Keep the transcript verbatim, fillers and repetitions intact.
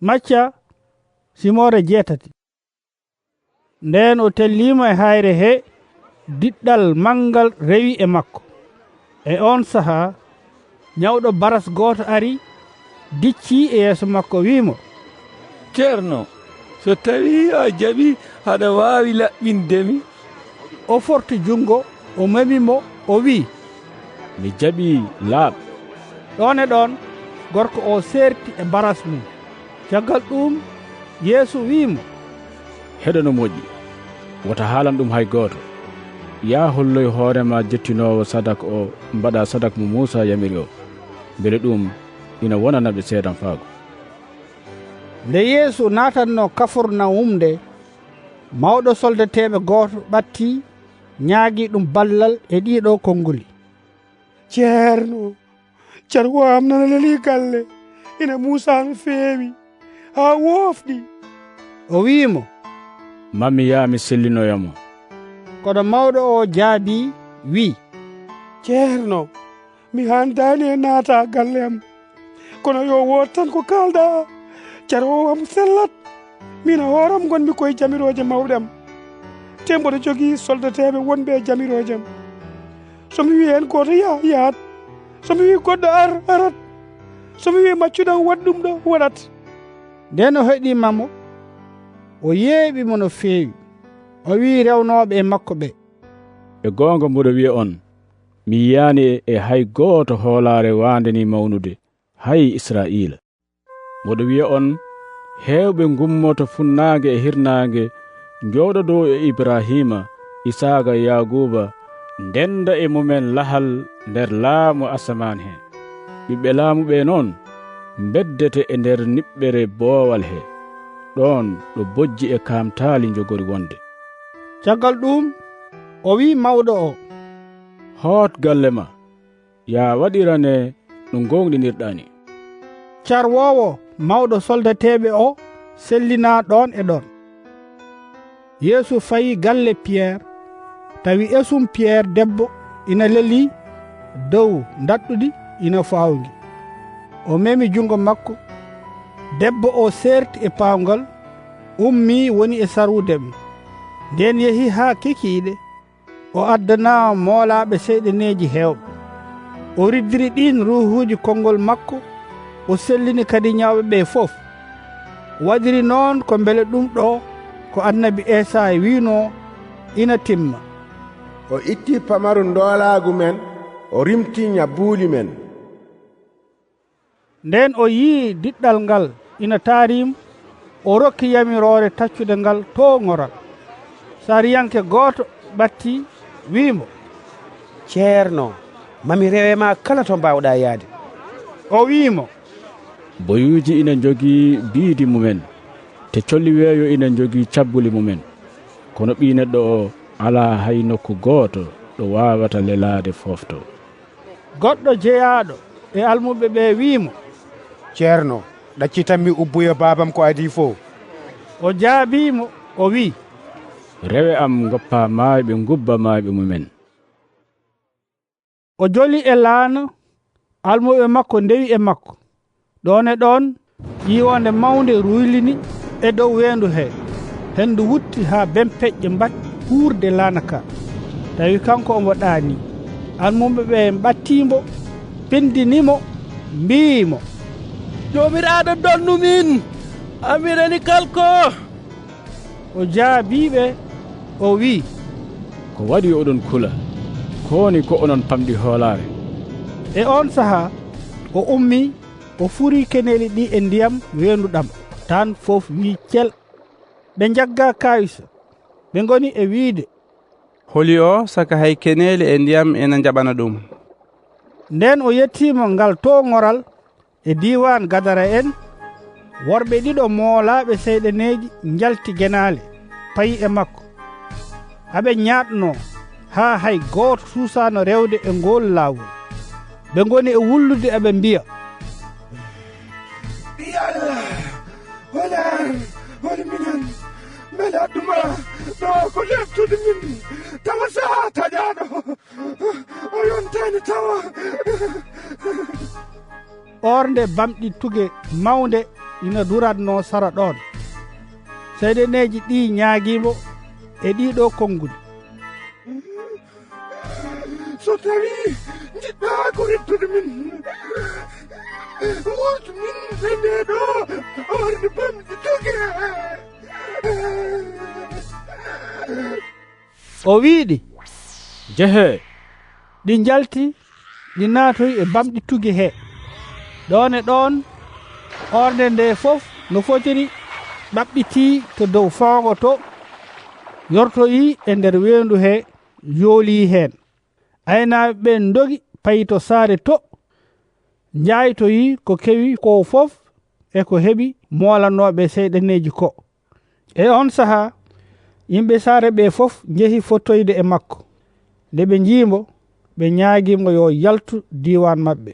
Macca simoore jeetati. Ndeen o telliima e haayre hee, diɗɗal manngal rewi e makko. E oon sahaa, ñawɗo baras gooto ari, diccii e yeeso makko, wii mo: "Ceerno, so tawii a jaɓii, aɗa waawi laɓɓinde mi." O forti junngo, o memi mo, o wii: "Mi jaɓii, laaɓ." Ɗoon e ɗoon, gorko o seerti e baras mum. Caggal ɗuum, Yeesu wii mo: "Heɗo no moƴƴi. Wota haalan ɗum hay gooto. Yaa holloy hoore maa jettinoowo sadak o, mbaɗaa sadak mo Muusaa yamiri o. Mbele ɗum ina wonana ɓe seedanfaagu." Nde Yeesu naatatnoo Kafurnawum nde, mawɗo soldateeɓe gooto ɓattii, ñaagii ɗum ballal e ɗiiɗoo konnguli: "Ceerno, carwo am nana lelii galle, ina muusa no feewi, haa woofɗi." O wii mo: "Ma mi yaa, mi sellinoya mo." Kono mawɗo o jaabii, wii: "Ceerno, mi haandaani e naata galle am. Kono yo wood tan ko kaalɗaa, carwoowo am sellat. Miin e hoore am ngonmi koye jamirooje mawɗe am. Te mboɗo jogii soldateeɓe wonɓe e jamirooje am. So mi wii heen gooto, 'Yah,' yahat. So mi wii goɗɗo, 'Ar,' arat. So mi wii maccuɗo am, 'Waɗ ɗum ɗo,' waɗat." Ndeen o heɗiima mo, o yeeɓi mo no feewi. O wii rewnooɓe e makko ɓe: "E goonga mboɗo wiya on, mi yiyaani e hay gooto hoolaare waande nii mawnude, hay Israa'iila. Mboɗo wiya on, heewɓe ngummoto funnaange e hirnaange, njooɗodoo e Ibrahiima, Isaaqa e Yaaquuba, ndennda e mumen lahal nder laamu asamaan hee. Ɓiɓɓe laamu ɓee noon, mbeddete e nder niɓɓere boowal hee, ɗoon ɗo bojji e kaamtaali njogori wonde." Caggal ɗuum, o wii mawɗo o: "Hoot galle ma, yaa waɗirane no ngoongɗinirɗaa nii." Carwoowo mawɗo soldateeɓe o sellinaa ɗoon e ɗoon. Yeesu fayi galle Piyeer, tawi esum Piyeer debbo ina lelii dow ndaɗɗudi ina faawngi. O memi junngo makko, debbo o seerti e paawngal, ummii woni e sarwude mo. Ndeen yehi haa kikiiɗe, o addanaa moolaaɓe seyɗaneeji heewɓe. O riddiri ɗiin ruuhuuji konngol makko, o sellini kadi ñawɓe ɓee fof. Waɗiri noon ko mbele ɗum ɗo ko annabi Esaaya wiinoo ina timma: "O itti pamaru ndoolaagu men, o rimti ñabbuuli men." Ndeen o yii diɗɗal ngal ina taariim, o rokki yamiroore taccude ngal to ŋoral. Sariyanke gooto ɓattii, wii mo: "Ceerno, ma mi rewe ma kala to mbaawɗaa yahde." O wii mo: "Boyuuji ina njogii biidi mumen, te colli weeyo ina njogii cabbuli mumen. Kono Ɓii Neɗɗo o alaa hay nokku gooto ɗo waawata lelaade foofto." Goɗɗo jeyaaɗo e almuɓe ɓe wii mo: "Ceerno, ɗaccitan mi ubboya baabam ko adii fof." O jaabii mo, o wii: "Rewe am, ngoppaa maayɓe, ngubba maayɓe mumen." O joli e laana, almuɓe makko ndewi e makko. Ɗoon e ɗoon, ƴiiwoonde mawnde ruylini e dow weendu hee. Henndu wutti haa bempeƴƴe mbaɗi huurde laana ka. Tawi kanko omo ɗaanii. Almuɓe ɓe mɓattii mbo, pindini mo, mbii mo: "Joomiraaɗo, donnu min, amirani kalko." O jaabii ɓe, o wii: "Ko waɗi oɗon kula? Ko woni ko onon pamɗi hoolaare?" E oon sahaa, o ummii, o furii keneeli ɗii e ndiyam weendu ɗam, tan fof wii cel. Ɓe njaggaa kaayisa, ɓe ngoni e wiide: "Holi o, saka hay keneeli e ndiyam ena njaɓana ɗum." Ndeen o yettii mo ngal to ŋoral e diiwaan Gadara en, worɓe ɗiɗo moolaaɓe seyɗaneeji njalti genaale, payi e makko. Aɓe ñaaɗnoo haa hay gooto suusaano rewde e ngool laawol. Ɓe ngoni e wullude, aɓe mbiya: "Ɓii Allah, holi an, holi minen? Mbele adduma ɗo ko leftude min, tawa sahaa taƴaaɗo o yontaani tawa." Oornde bamɗi tuge mawnde ina duratnoo sara ɗoon. Seyɗaneeji ɗii ñaagii mo e ɗiiɗoo konnguɗi. So tawi njiɗɗaa ko ruttude min, wurtu min e ndee ɗoo ornde bamɗi tuge. O wi'i ɗi, "Njehee." Ɗi njalti, ɗi naatoyi e bamɗi tuge hee. Ɗoon e ɗoon, ornde ndee fof no fotiri ɓaɓɓitii to dow foongo to, yortoyii e nder weendu hee, yoolii heen. Aynaaɓe ɓeen ndogi payi to saare to, njaaytoyii ko kewi koo fof e ko heɓi moolanooɓe seyɗaneeji ko. E oon sahaa, yimɓe saare ɓee fof njehi fottoyde e makko. Nde ɓe njii mo, ɓe ñaagii mo yo yaltu diiwaan maɓɓe.